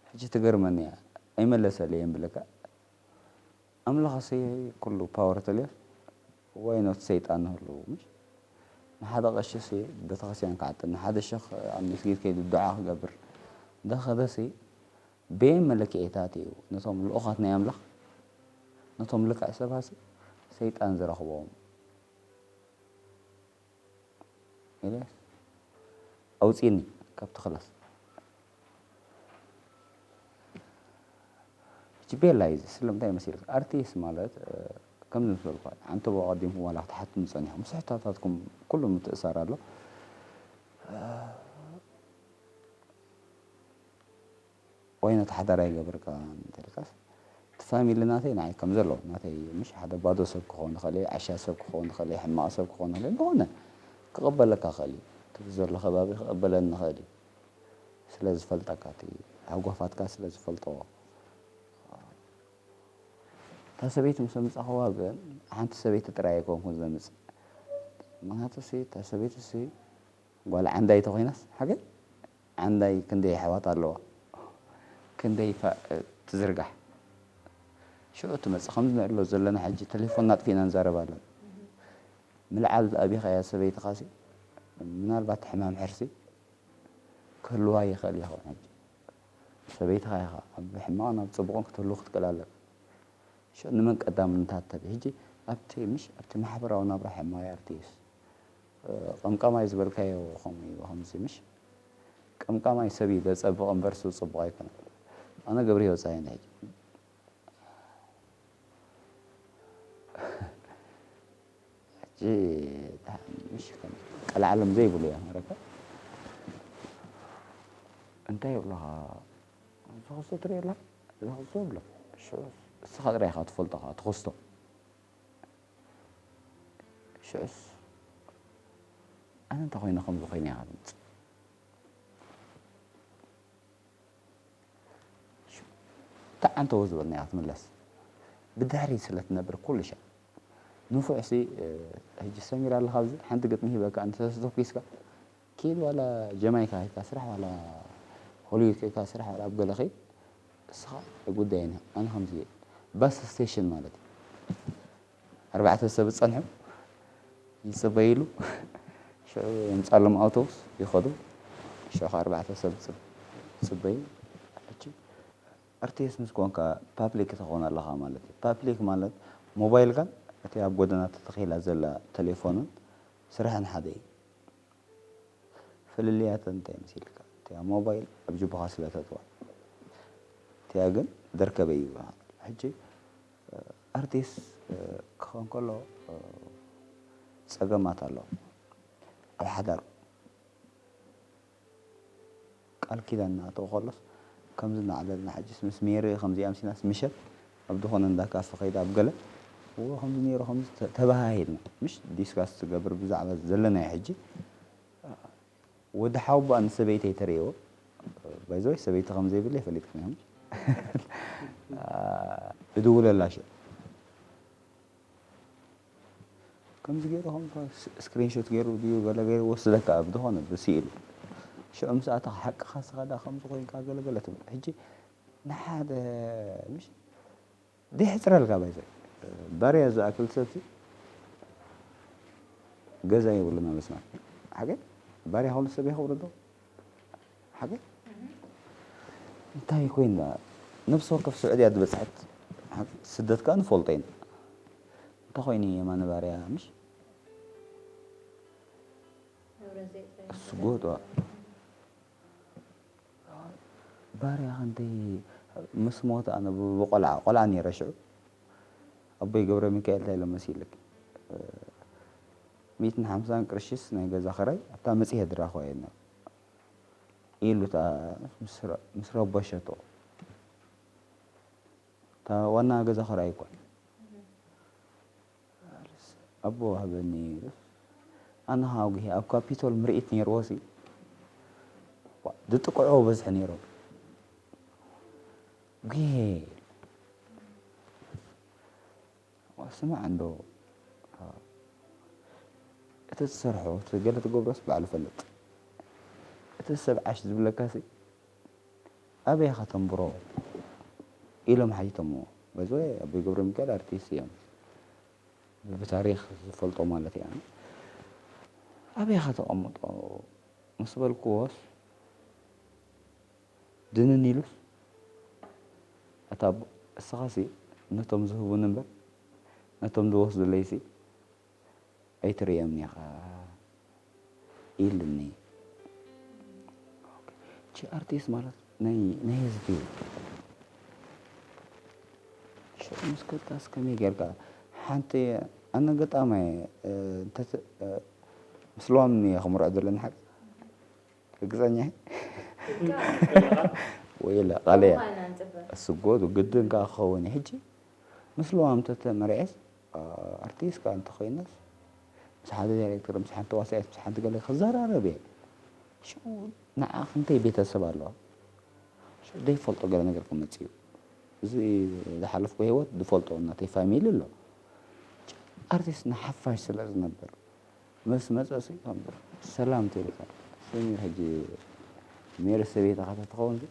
ሕጂ ትገርመኒ እያ። ኣይመለሰለይን ብለካ። ኣምላኽሲ ኩሉ ፓወር ተልዮስ ዋይ ኖት ሰይጣን ንህሉ ምሽ? ንሓደ ቀሽሲ ቤተክርስትያን ክዓጥን፣ ንሓደ ሸኽ ኣብ መስጊድ ከይዱ ዱዓ ክገብር እንዳኸደሲ፣ በየን መለክዒታት እዩ ነቶም ልኡኻት ናይ ኣምላኽ፣ ነቶም ልክዕ ሰባሲ ሰይጣን ዝረኽቦም? ኢለ፣ ኣውፅኒ ካብቲ ክላስ። ሕጂ ቤላ እዩ እዚ። ስለምንታይ መሲልካ? ኣርቲስት ማለት፣ እ፣ ከምዚ ምስ በልኩ፣ ሓንቲ ብቐዲምኩም ዋላ ክትሓቱኒ ጸኒሕኩም፣ ስሕተታትኩም ኩሉ ምትእሳር ኣሎ። እ፣ ወይ ነቲ ሓዳር ኣይገብርካን እንተልካስ፣ እቲ ፋሚሊ ናተይ ንዓይ ከም ዘለዎ፣ ናተይ ምሽ ሓደ ባዶ ሰብ ክኸውን ይኽእል እዩ፣ ዓሻ ሰብ ክኸውን ይኽእል እዩ፣ ሕማቕ ሰብ ክኸውን ይኽእል እዩ፣ ዝኾነ ክቕበለካ ይኽእል እዩ። እቲ ዘሎ ከባቢ ክቕበለኒ ይኽእል እዩ። ስለ ዝፈልጠካ፣ እቲ ሃጓፋትካ ስለ ዝፈልጥዎ። እታ ሰበይቲ ምስ ኣምጻኽዋ ግን ሓንቲ ሰበይቲ ጥራይ ኣይኮንኩን ዘምጽእ። ምኽንያቱ ሲ፣ እታ ሰበይቲ ሲ ጓል ዓንዳይ ተኾይናስ፣ ሓገ ዓንዳይ ክንደይ ኣሕዋት ኣለዋ፣ ክንደይ ፋ-፣ ትዝርጋሕ። ሽዑ ትመጽእ። ከምዚ ንዕሎ ዘለና ሕጂ ቴሌፎንና ኣጥፊእና ንዛረብ ኣለና። ምልዓል ኣቢኻያ ሰበይትኻሲ፣ ምናልባት ሕማም ሕርሲ ክህልዋ ይኽእል ይኸውን። ሕጂ ሰበይትኻ ኢኻ፣ ኣብ ሕማቕን ኣብ ጽቡቕን ክትህሉ ክትክእል ኣለካ። ሽዑ ንመን ቀዳምነት ሃብ? ሕጂ ኣብቲ፣ ምሽ፣ ኣብቲ ማሕበራዊ ናብራ ሕማቕ ኣርቲስት፣ እ፣ ቀምቃማይ ዝበልካዮ ከምኡ እዩ፣ ከምዚ፣ ምሽ? ቀምቃማይ ሰብ እዩ ዘጸብቕ እምበር፣ ሰብ ጽቡቕ ኣይኮነን። ኣነ ገብረህይወት ጸሃየ ነኝ። ሕጂ፣ ምሽ፣ ከም ቀልዓለም ዘይብሉ እዮም፣ ረከ። እንታይ ይብሉኻ? ዝኸሶ ትርኢ ኣላ? ዝኸሶ ብሎ። ሽዑ እስኻ ጥራይ ኢኻ ትፈልጦ፣ ኸዓ ትኸስቶ። ሽዑስ ኣነ እንታይ ኮይነ ከምዚ ኮይነ እየ ዝመጽእ። ሽዑ፣ ተዓንተዎ ዝበልና እያ ክትምለስ። ብድሕሪ ስለ ትነብር ኩሉ ሻዕ። ንፉዕ ሲ፣ እ፣ ሕጂ ሰሚራ ኣለኻ ኣብዚ ሓንቲ ግጥሚ ሂበካ፣ እንተ ተተኩስካ፣ ኪድ ዋላ ጀማይካ ኬድካ ስራሕ፣ ዋላ ሆሊውድ ኬድካ ስራሕ፣ ዋላ ኣብ ገለ ኸይድ፣ እስኻ ኣይጉዳይን እዩ። ኣነ ከምዚ እየ። ባስ ስቴሽን ማለት እዩ። ኣርባዕተ ሰብ ዝጸንሑ ይጽበይሉ። ሽዑ የምጻሎም ኣውቶቡስ ይኸዱ። ሽዑ ከኣ ኣርባዕተ ሰብ ጽብ-፣ ጽበዩ። ሕጂ ኣርቲስት ምስ ኮንካ ፓብሊክ ትኾን ኣለኻ ማለት እዩ። ፓብሊክ ማለት ሞባይልካን እቲ ኣብ ጎደና ተተኺላ ዘላ ቴሌፎንን ስራሕን ሓደ እዩ። ፍልልያተን እንታይ መሲልካ? እቲኣ ሞባይል ኣብ ጅቡኻ ስለ ተእትዋ፣ እቲኣ ግን ደርከበ እዩ ይበሃል። ሕጂ፣ እ፣ ኣርቲስት፣ እ፣ ክኸውን ከሎ፣ እ፣ ጸገማት ኣለዎ። ኣብ ሓዳር ቃል ኪዳን እናኣተወ ከሎስ፣ ከምዚ እናዕለልና ሕጂስ ምስ ሜሪ ከምዚ ኣምሲናስ ምሸት ኣብ ዝኾነ እንዳ ካፈ ከይዳ ኣብ ገለ፣ እዎ ከምዚ ነይሩ፣ ከምዚ ተ-፣ ተባሃሂልና። ምሽ ዲስካስ ትገብር ብዛዕባ ዘለናዮ ሕጂ። ወዲ ሓወቦኣ ንሰበይተይ ተርእይዎ። ባይ ዘ ወይ ሰበይቲ ከም ዘይብለይ ፈሊጥኩም ኢኹም። እድውለላ ሽዑ። ከምዚ ገይሩ፣ ከም ስ-፣ ስክሪንሾት ገይሩ ድዩ ገለ ገይሩ ወስደካ ኣብ ዝኾነ ብስኢሉ። ሽዑ ምስ ኣተኻ ሓቅኻ ንስኻ ደኣ ከምዚ ኮይንካ ገለ ገለ ትብል። ሕጂ ንሓደ፣ ምሽ፣ ደየሕጽረልካ ባይ ዘ ወይ። ባርያ ዝኣክል ሰብሲ ገዛ የብሉን ኣብ ኣስመራ። ሓቂ? ባርያ ኩሉ ሰብ የኽብሮ ዶ? ሓቂ? እንታይ ኮይና? ነፍሲ ወከፍ ስዑድያ ዝበጽሐት። ሓቂ? ስደት ከኣ ንፈልጦ ኢና። እንታይ ኮይኑ የማነ ባርያ፣ ምሽ? ንብረት ዘይጽረይ እሱ ንብረት። ጎዶ። ባርያ ክንደይ ምስ ሞተ ኣነ ብ-፣ ብቆልዓ፣ ቆልዓ ነይረ ሽዑ። ኣቦይ ገብረ ሚካኤል እንታይ ኢሎም መሲልክ? ሚእትን ሓምሳን ቅርሽስ ናይ ገዛ ኽራይ ኣብታ መጽሔት ዝረኸቦ እየ ኢሉ እታ ምስ ረ-፣ ምስ ረበሸቶ። እታ ዋና ገዛ ኽራይ እኳ። ኣቦ ሃበኒ። ኣነ ኸዓ ኣጉሂ ኣብ ካፒቶል ምርኢት ነይርዎ ሲ። ዋ፣ ዝጥቅዕዎ በዝሒ ነይሮም። ጉሄ። ዋ፣ ስማዕ እንዶ። ትሰርሖ፣ ገለ ትገብሮስ ባዕሉ ፈልጥ። እቲ ሰብ ዓሽ ዝብለካሲ ኣበይ ኢኻ ተንብሮ ኢሎም ሓቲቶምዎ። በዚ ኣቦይ ገብረሚካኤል ኣርቲስት እዮም። ብታሪኽ ዝፈልጦ ማለት እያ። ኣበይ ኢኻ ተቐምጦ ምስ በልክዎስ ድንን ኢሉስ፣ ኣታ ኣቦ፣ እስኻሲ ነቶም ዝህቡኒ እምበር ነቶም ዝወስዱለይሲ ኣይትርእዮምን ኢኻ ኢሉኒ። እቺ ኣርቲስት ማለት ናይ ናይ ህዝቢ እዩ። ሽዑ ምስ ከድካስ ከመይ ጌርካ ሓንቲ ኣነ ገጣማይ እየ፣ እ፣ እንተ ምስ ለዋም እየ ክምርዖ ዘለኒ ሓቂ ርግጸኛ እየ። ወይለ ቃለያ ከምኡ ኢና ንጽበ። እሱ ጎ ግድን ከኣ ክኸውን እዩ። ሕጂ ምስ ለዋም ተተመርዔስ፣ ኣ፣ ኣርቲስት ከኣ እንተኾይነስ፣ ምስ ሓደ ዳይሬክተር፣ ምስ ሓንቲ ተዋሳኢት፣ ምስ ሓንቲ ገለ ክዘራረብ እየ። ሽዑ ንዓ ክንደይ ቤተሰብ ኣለዋ። ሽዑ ዘይፈልጦ ገለ ነገር ክመጽእ እዩ። እዚ ዝሓለፍኩ ህይወት ዝፈልጦ እናተይ ፋሚሊ ኣሎ። ኣርቲስት ንሓፋሽ ስለ ዝነብር፣ ምስ መጸ ሲ ከም ሰላም ትብልካ። ሰሚር ሕጂ ሜሪ ሰበይትኻ ተትኸውን ሲ፣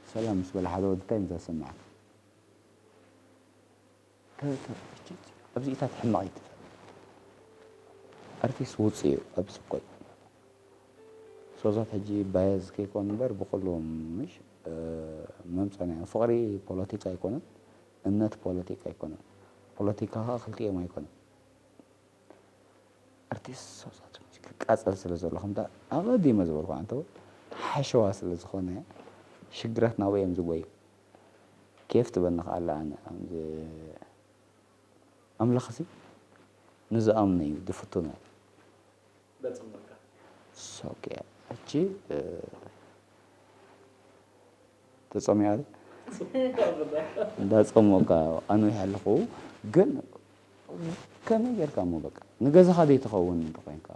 ሰላም ምስ በለ ሓደ ወዲ እንታይ ምስ ዘሰምዓካ? ተ-፣ ተ-፣ ኣብዚኢታት ሕማቕ ኣይትፍጠር። ኣርቲስት ውጹእ እዩ ኣብዚ እኮ እዩ። ሶዛት ሕጂ ባያዝ ከይኮን እምበር ብኩሉ ምሽ፣ እ፣ መምጸና እዮም። ፍቕሪ ፖለቲካ ኣይኮነን፣ እምነት ፖለቲካ ኣይኮነን። ፖለቲካ ከኣ ክልቲኦም ኣይኮነን። ኣርቲስት ሶዛት ክቃጸል ስለ ዘሎ ከምታ ኣቐዲመ ዝበልኩ ኣንተ ሓሸዋ ስለ ዝኾነ ሽግራት ናብኡ እዮም ዝጎዩ። ኬፍ ትበኒ ከኣ ኣላ ኣነ ኣምዚ ኣምላኽሲ ንዝኣምኖ እዩ ዝፍትኖ። በጽምካ። ሶኪ እቺ፣ እ፣ ተጸሚያ እንዳጸሞካ ኣንዊሕ ኣለኹ። ግን ከመይ ጌርካ እሞ በቃ ንገዛኻ ዘይትኸውን እንተኾይንካ፣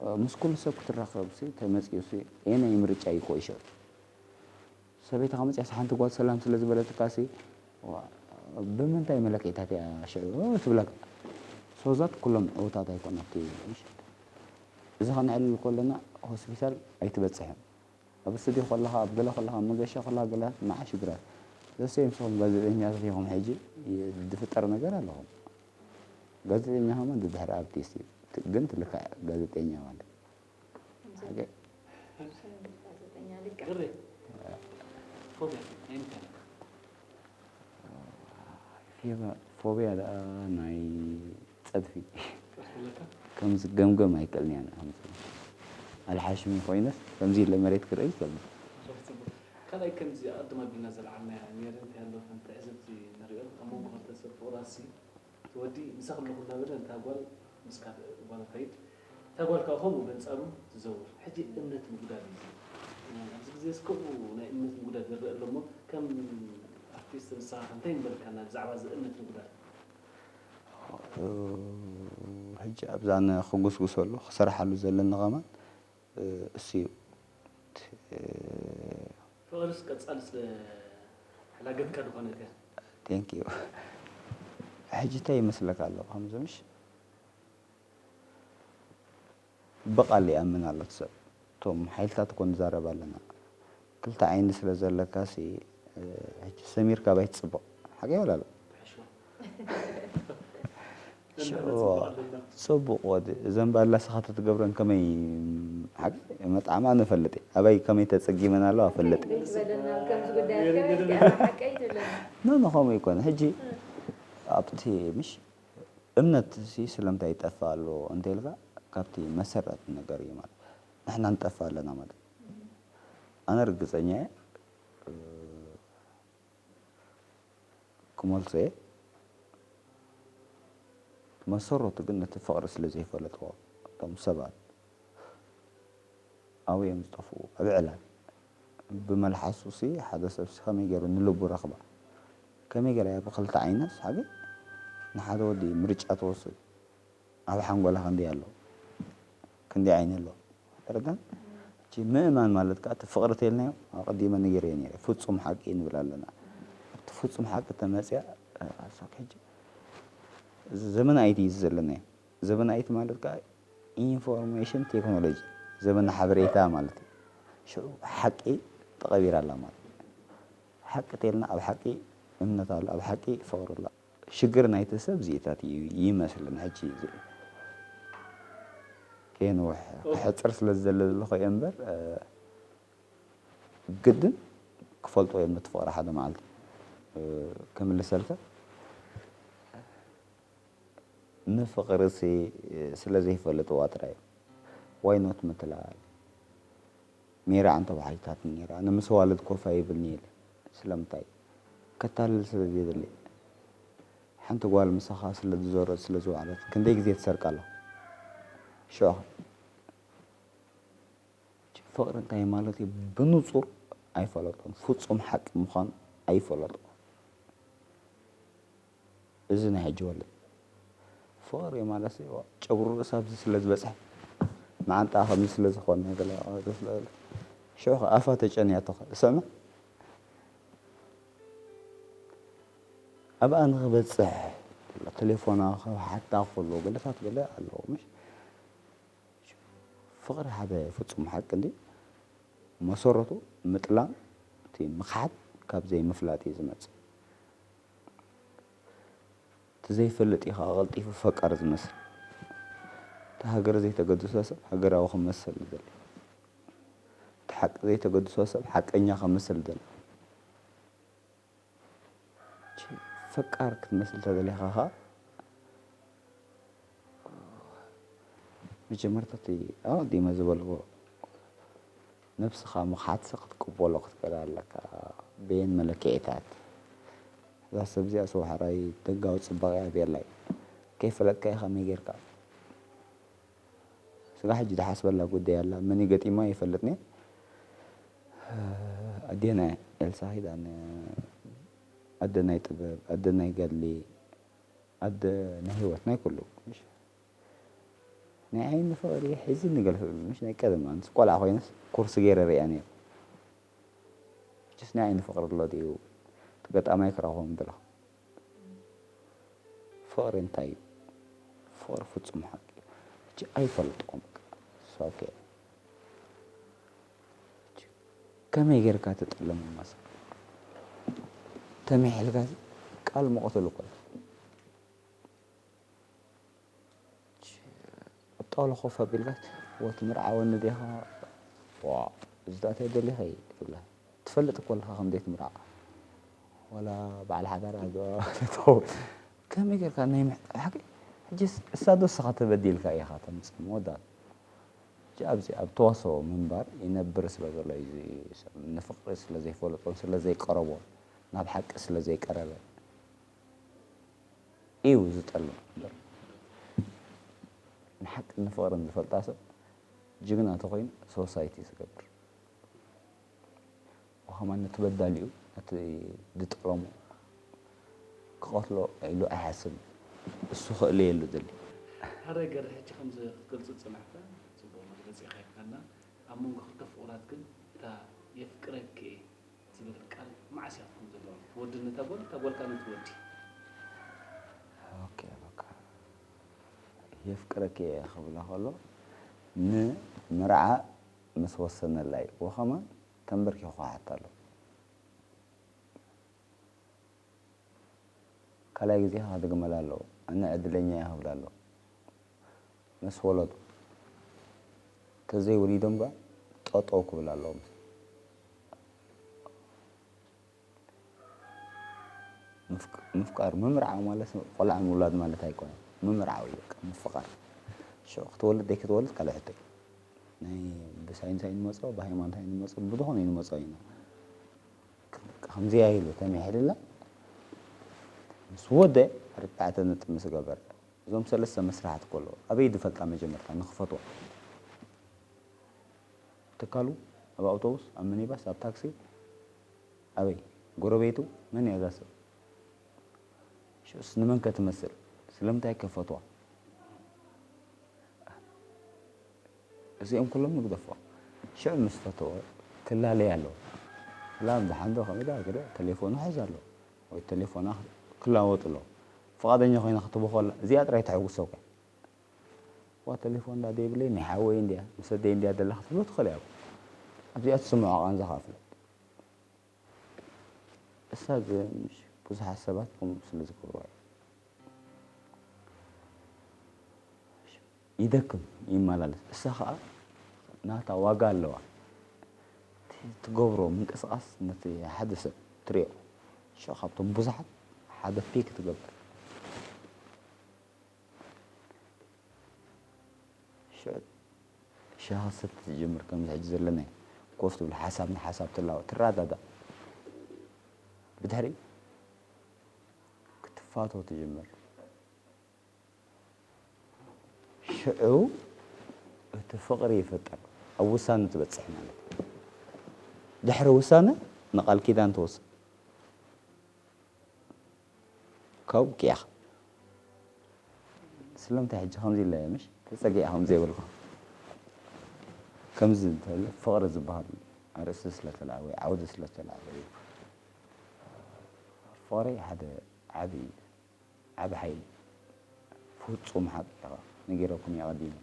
እ፣ ምስ ኩሉ ሰብ ክትራኸብ ሲ ተመጽዩ ሲ የናይ ምርጫ እዩ ኮይሸ ሰበይትኻ መጽያስ ሓንቲ ጓል ሰላም ስለ ዝበለትካሲ፣ ዋ፣ ብምንታይ መለክዒታት እያ ሽዑ ትብለካ? ሶዛት ኩሎም ዕዉታት ኣይኮኑ ኣብቲ ምሽት። እዚ ከነዕልል ከለና ሆስፒታል ኣይትበጽሕን። ኣብ ስቱድዮ ከለኻ፣ ኣብ ገለ ከለኻ፣ ኣብ መገሻ ከለኻ ገለ መዓ ሽግራት። ዘሰ ንስኹም ጋዜጠኛታት ኢኹም ሕጂ ዝፍጠር ነገር ኣለኹም። ጋዜጠኛ ከማን ድድሕሪ ኣርቲስት እዩ። ት-፣ ግን ትልክዕ ጋዜጠኛ ማለት። ሓቂ። ጋዜጠኛ ልክዕ። ግሬ። ፎቢያ ናይ ምንታይ? ፌባ-፣ ፎቢያ ደኣ ናይ ጸድፊ። ጸድፊ ኣለካ? ከምዚ ገምገም ኣይክእልን እየ ኣነ፣ ከምዚ ኣልሓሽሚ ኮይነስ ከምዚ ኢለ መሬት ክርኢ ይክእል። ጽቡቅ፣ ጽቡቅ። ካልኣይ ከምዚ ኣቅድም ኣቢልና ዘልዓልናያ ኔረ እንታይ ኣሎ ከም ትዕዝብቲ ንሪኦ ኣብ መንጎ ክልተ ሰብ ፍቅራሲ እቲ ወዲ ምሳኺ ኣለኹ እናበለ ነታ ጓል ምስ ካልእ ጓል ይኸይድ። እታ ጓል ከኣ ከምኡ በንጻሩ ትዘውር። ሕጂ እምነት ምጉዳል እዩ። ኣብዚ ግዜ እስከ ናይ እምነት ምጉዳል ይረአ ኣሎ እሞ ከም ኣርቲስት ንስኻ ከ እንታይ ምበልካና ብዛዕባ እዚ እምነት ምጉዳል? ሕጂ ኣብዛ ኣነ ክጉስጉሰሉ ክሰርሓሉ ዘለኒ ከማን እሱ እዩ። ፍቕርስ ቀጻሊ ስለ ሕላገትካ ዝኾነት እያ። Thank you። ሕጂ እንታይ ይመስለካ ኣሎ ከምዚ ምሽ ብቓል ይኣምን ኣሎ እቲ ሰብ። እቶም ሓይልታት እኮ ንዛረብ ኣለና። ክልተ ዓይኒ ስለ ዘለካ ሲ፣ እ፣ ሕጂ ሰሚር ካባይ ትጽብቕ። ሓቂ ይበል ኣሎ። ትሕሽዋ። ሽዑ ጽቡቕ ኣለና። ጽቡቕ ወዲ፣ እዘን ባላ ስኻ ተትገብረን ከመይ ሓቂ መጥዓማ ንፈልጥ እየ። ኣበይ ከመይ ተጸጊመን ኣለዋ እፈልጥ እየ። ቤት በለና ከምዚ ጉዳይ ከመይ ገለ ሓቀይ ትብለና። ኖ፣ ኖ፣ ከምኡ ይኮነ። ሕጂ እ። ኣብቲ ምሽ እምነት ሲ ስለምንታይ ይጠፍእ ኣሎ እንተኢልካ፣ ካብቲ መሰረት ነገር እዩ ማለት። ንሕና ንጠፍእ ኣለና ማለት። ኣነ ርግጸኛ እየ፣ እ፣ ክመልሶ እየ። መሰረቱ ግን ነቲ ፍቕሪ ስለ ዘይፈለጥዎ፣ እቶም ሰባት ኣብኡ እዮም ዝጠፍኡ፣ ኣብ ዕላል። ብመልሓሱ ሲ ሓደ ሰብ ሲ ከመይ ገይሩ ንልቡ ረኽባ? ከመይ ገይራ እያ ብኽልተ ዓይናስ ሓቂ ንሓደ ወዲ ምርጫ ትወስድ? ኣብ ሓንጎላ ክንደይ ኣሎ? ክንደይ ዓይኒ ኣሎ? ተረዳን? እቲ ምእማን ማለት ከኣ እቲ ፍቕሪ ተይልናዮ ኣቐዲመ ነጊረዮ ነይረ። ፍጹም ሓቂ ንብል ኣለና። እቲ ፍጹም ሓቂ ተመጽያ፣ እ፣ ኣሳክ ሕጂ ዘመን ኣይቲ እዩ ዘለናዮ። ዘመን ኣይቲ ማለት ከዓ ኢንፎርሜሽን ቴክኖሎጂ፣ ዘመን ሓበሬታ ማለት እዩ። ሽዑ ሓቂ ተቐቢራ ኣላ ማለት እዩ። ሓቂ ተልና ኣብ ሓቂ እምነት ኣሎ፣ ኣብ ሓቂ ፍቕሪ ኣሎ። ሽግር ናይቲ ሰብ እዚኢታት እዩ ይመስልን። ሕጂ እዚ ከየንውሕ ክሕፅር ስለ ዝደለ ዘለኹ እየ እምበር፣ እ፣ ግድን ክፈልጦ እዮም ነቲ ፍቕሪ ሓደ መዓልቲ፣ እ፣ ክምልሰልካ። ንፍቕሪ ሲ ስለ ዘይፈልጥዋ ጥራይ እዩ። ዋይ ኖት ምትላል? ሜራ ኣንተ ባሕሪታት ኔራ። ኣነ ምስ ኣዋልድ ኮፍ ኣይብልኒ ኢለ። ስለምንታይ? ከታልል ስለ ዘይደሊ። ሓንቲ ጓል ምሳኻ ስለ ዝዞረት ስለ ዝወዓለት ክንደይ ግዜ ትሰርቃ ኣለኹ? ሽዑ ኸ? ፍቕሪ እንታይ ማለት እዩ? ብንጹር ኣይፈለጦን። ፍጹም ሓቂ ምዃኑ ኣይፈለጦን። እዚ ናይ ሕጂ ወለድ ፍቕሪ ማለት እዩ። ጨጉሪ ርእሳ ኣብዚ ስለ ዝበጽሐ፣ መዓንጣ ከምዚ ስለ ዝኾነ፣ ገለ ሽዑ ኸ ኣፋ ተጨንያቶ ኸ? ስምዕ፣ ኣብኣ ንኽበጽሕ ተሌፎና ካብ ሓታ ከሎ ገለታት ገለ ኣለዎ፣ ምሽ? ፍቕሪ ሓደ ፍጹም ሓቂ እንድዩ። መሰረቱ ምጥላም፣ እቲ ምኽሓድ ካብ ዘይምፍላጥ እዩ ዝመጽእ። እቲ ዘይፈልጥ እዩ ከዓ ቀልጢፉ ፈቃር ዝመስል። እቲ ሃገር ዘይተገድሶ ሰብ ሃገራዊ ክመስል ዝደሊ። እቲ ሓቂ ዘይተገድሶ ሰብ ሓቀኛ ክመስል ዝደሊ። ፈቃር ክትመስል ተደሊኻ ኸዓ፣ መጀመርታ እቲ ኣቐዲመ ዝበልዎ ነብስኻ ምኽሓድሲ ክትቅበሎ ክትክእል ኣለካ። በየን መለክዒታት? እዛ ሰብ እዚኣስ ዋሕራይ ደጋዊ ጽባቐ ኣብየላ እዩ። ከይፈለጥካዮ ከመይ ጌርካ? ስጋ ሕጂ ዝሓስበላ ጉዳይ ኣላ። መን እዩ ገጢማ ይፈልጥኒ። ኣዴና ኤልሳ ኪዳነ፣ ኣደ ናይ ጥበብ፣ ኣደ ናይ ገድሊ፣ ኣደ ናይ ህይወት፣ ናይ ኩሉ። ምሽ? ናይ ዓይኒ ፍቕሪ ሒዝኒ ገለ ምሽ ናይ ቀደም ኣንስ ቆልዓ ኮይነስ ኩርሲ ገይረ ርእያ ነይረ። ሕጅስ ናይ ዓይኒ ፍቕሪ ኣሎ ድዩ? እቲ ገጣማይ ክረኽቦም ደለኹ። ፍቕሪ እንታይ እዩ? ፍቕሪ ፍጹም ሓቂ እዩ። ሕጂ ኣይፈልጥኩን በቃ። It's okay። ሕጂ ከመይ ጌርካ ትጥልም መሰል? ተመይ ሒልካ ቃል መቐተሉ እኮ እዩ። ኣብ ጣውላ ኮፍ ኣቢልካ፣ "ወ ትምርዓወኒ ዲኻ? ዋ፣ እዚ ደኣ እንታይ ደሊኻ?" እዩ ትብላ። ትፈልጥ እኮ ኣለኻ ከም ዘይትምርዓ። ዋላ በዓል ሓዳር ኣዶ ትኸውን። ከመይ ጌርካ ናይ ምሕ-፣ ሓቂ፣ ሕጂስ እሳ ዶ እስኻ ተበዲልካ ኢኻ ተምጽእ መወዳእታ? ሕጂ ኣብዚ ኣብ ተዋስኦ ምንባር ይነብር ስለ ዘሎ እዩ፣ እዚ ሰብ ንፍቕሪ ስለ ዘይፈለጦን ስለ ዘይቀረቦን ናብ ሓቂ ስለ ዘይቀረበ እዩ ዝጠልም እምበር። ንሓቅን ንፍቕርን ዝፈልጣ ሰብ ጅግና ተኾይኑ ሶሳይቲ ዝገብር። ወኸማን ነቲ በዳሊኡ፣ ነቲ ዝጠለሞ ክቐትሎ ኢሉ ኣይሓስብን። እሱ ክእለየሉ ደሊ። ሓራይ ገርሒ ሕጂ ከምዚ ክትገልጾ ዝጸናሕካ ጽቡቕ መግለጺ ኢኻ ሂብካና። ኣብ መንጎ ክልተ ፍቑራት ግን እታ የፍቅረኪ እየ ትብል ቃል መዓስ እያ ክትከውን ዘለዋ? እቲ ወዲ ነታ ጓል፣ እታ ጓል ከኣ ነቲ ወዲ። ኦኬ፣ በቃ። የፍቅረኪ እየ ክብላ ከሎ ንምርዓ ምስ ወሰነላ እዩ። ወኸማን ተንበርኪኹ ክሓታ ኣሎ። ካልኣይ ግዜ ከኣ ክድግመላ ኣለዎ። ኣነ ዕድለኛ እየ ክብል ኣለዎ። ምስ ወለዱ። ተዘይወሊዶም ከኣ ጠጠው ክብል ኣለዎም። ምፍቅ-፣ ምፍቃር፣ ምምርዓው ማለት ቆልዓ ምውላድ ማለት ኣይኮነን። ምምርዓው እዩ በቃ፣ ምፍቃር። ሽዑ ክትወልድ ደይክትወልድ ካልእ ሕቶ እዩ። ናይ ብሳይንስ ኣይንመጾ፣ ብሃይማኖት ኣይንመጾ፣ ብዝኾነ ኣይንመጾ ኢና። ከምዚኣ ኢሉ ተምሂርላ ምስ ወደ ኣርባዕተ ነጥቢ ምስ ገበረ፣ እዞም ሰለስተ መስራሕቲ ከለዉ ኣበይ ድፈልጣ መጀመርታ ንኽፈትዋ? ትካሉ፣ ኣብ ኣውቶቡስ፣ ኣብ ሚኒባስ፣ ኣብ ታክሲ፣ ኣበይ? ጎረቤቱ፣ መን እያ እዛ ሰብ? ሽዑስ ንመን ከ ትመስል? ስለምንታይ ከ ፈትዋ? እዚኦም ኩሎም ንግደፎ። ሽዑ ምስ ፈተወ ክላለይ ኣለዎ። ክላ ብሓንዶ ከመይ ደኣ ገለ ተሌፎኑ ሕዝ ኣለዎ። ወይ ተሌፎና ክላወጥ ኣለዎ። ፍቓደኛ ኮይና ክትቦ ከላ እዚኣ ጥራይ ተሐጉሰካ። ዋ ተሌፎን እንዳ ዘይብለይ ናይ ሓወይ እንድያ ምስ ኣደይ እንድያ ደላ ክትብሎ ትኽእል እያ። ኣብዚኣ ትስምዖ ቃንዛ ከኣ ፍለጥ። እሳ ግን ብዙሓት ሰባት ከምኡ ስለ ዝገብርዋ እዩ። ይደክም ይመላለስ። እሳ ኸኣ ናታ ዋጋ ኣለዋ። እቲ ትገብሮ ምንቅስቓስ ነቲ ሓደ ሰብ ትሪኦ። ሽዑ ካብቶም ብዙሓት ሓደ ፒክ ትገብር። ሽዑ ሻሂ ክትሰቲ ትጅምር፣ ከምዚ ሕጂ ዘለናዮ ኮፍ ትብል፣ ሓሳብ ንሓሳብ ትላወ፣ ትረዳዳእ። ብድሕሪኡ ክትፋቶ ትጅምር። ሽዑ እቲ ፍቕሪ ይፍጠር፣ ኣብ ውሳነ ትበጽሕ ማለት እዩ። ድሕሪ ውሳነ ንቓል ኪዳን ትወስድ። ካብ ውቅያኻ። ስለምንታይ ሕጂ ከምዚ ኢለ እየ፣ ምሽ? ተጸጊዐ ከም ዘይብልካ። ከምዚ እንተለ ፍቕሪ ዝበሃል ኣርእስቲ ስለ ተላዕለ ወይ ዓውዲ ስለ ተላዕለ እዩ። ፍቕሪ ሓደ ዓቢ፣ ዓቢ ሓይሊ። ፍጹም ሓቂ ኢኻ። ነጊረኩም እየ ኣቐዲመ።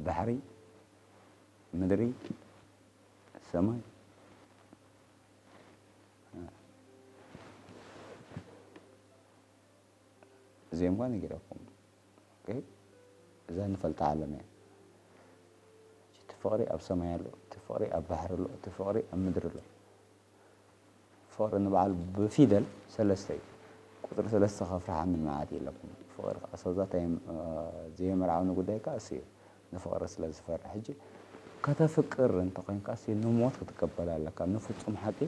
ባሕሪ፣ ምድሪ፣ ሰማይ። እዚኦም እኳ ነጊረኩም። ኦኬ? እዛ ንፈልጣ ዓለም እያ። እቲ ፍቕሪ ኣብ ሰማይ ኣሎ፣ እቲ ፍቕሪ ኣብ ባሕሪ ኣሎ፣ እቲ ፍቕሪ ኣብ ምድሪ ኣሎ። ፍቕሪ ንባዕሉ ብፊደል ሰለስተ እዩ። ቁጽሪ ሰለስተ ከፍርሓኒ መዓት የለኩም። ፍቕሪ ከኣ ሰብዛ ታይም፣ እ፣ ዘየመርዓውኒ ጉዳይ ከኣ እሱ እዩ። ንፍቕሪ ስለ ዝፈርሕ። ሕጂ ከተፍቅር እንተኾይንካ እሱ ንሞት ክትቀበል ኣለካ። ንፍጹም ሓቂ፣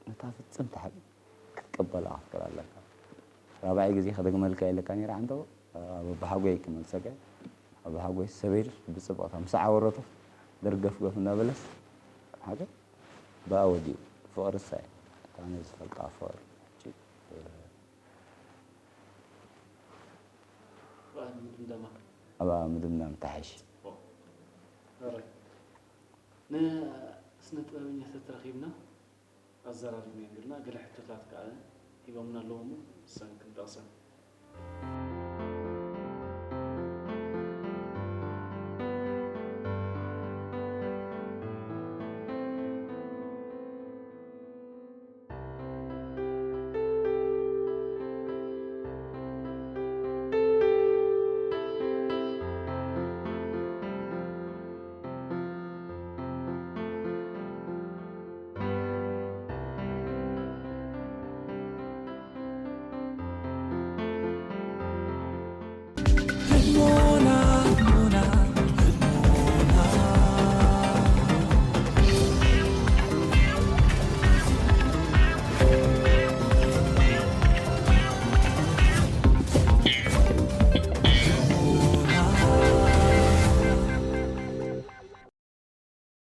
ነታ ፍጽምቲ ሓቂ ክትቀበላ ክትክእል ኣለካ። ራብዓይ ግዜ ክደግመልካ ኢለካ ነይረ ዓንተቦ፣ ኣብ ኣባሓጎይ ክመልሰካ እየ። ኣባሓጎይ ሰበይቱ ብጽብቕታ ምስ ዓወረቶ ደርገፍገፍ እናበለስ ሓቂ ብኣ ወዲኡ። ፍቕሪ እሳ እያ። እታ ኣነ ዝፈልጣ ፍቕሪ። ሕጂ፣ ብኣን ምድምደማ። ኣብ ምድምዳም ተሓይሽ። ኦ፣ ሕራይ። ንስነ ጥበበኛታት ረኺብና ኣዘራሪብና ጌርና፣ ገለ ሕቶታት ከኣ ሂቦምና ኣለዉ እሞ ንሰን ክንጠቕሰን።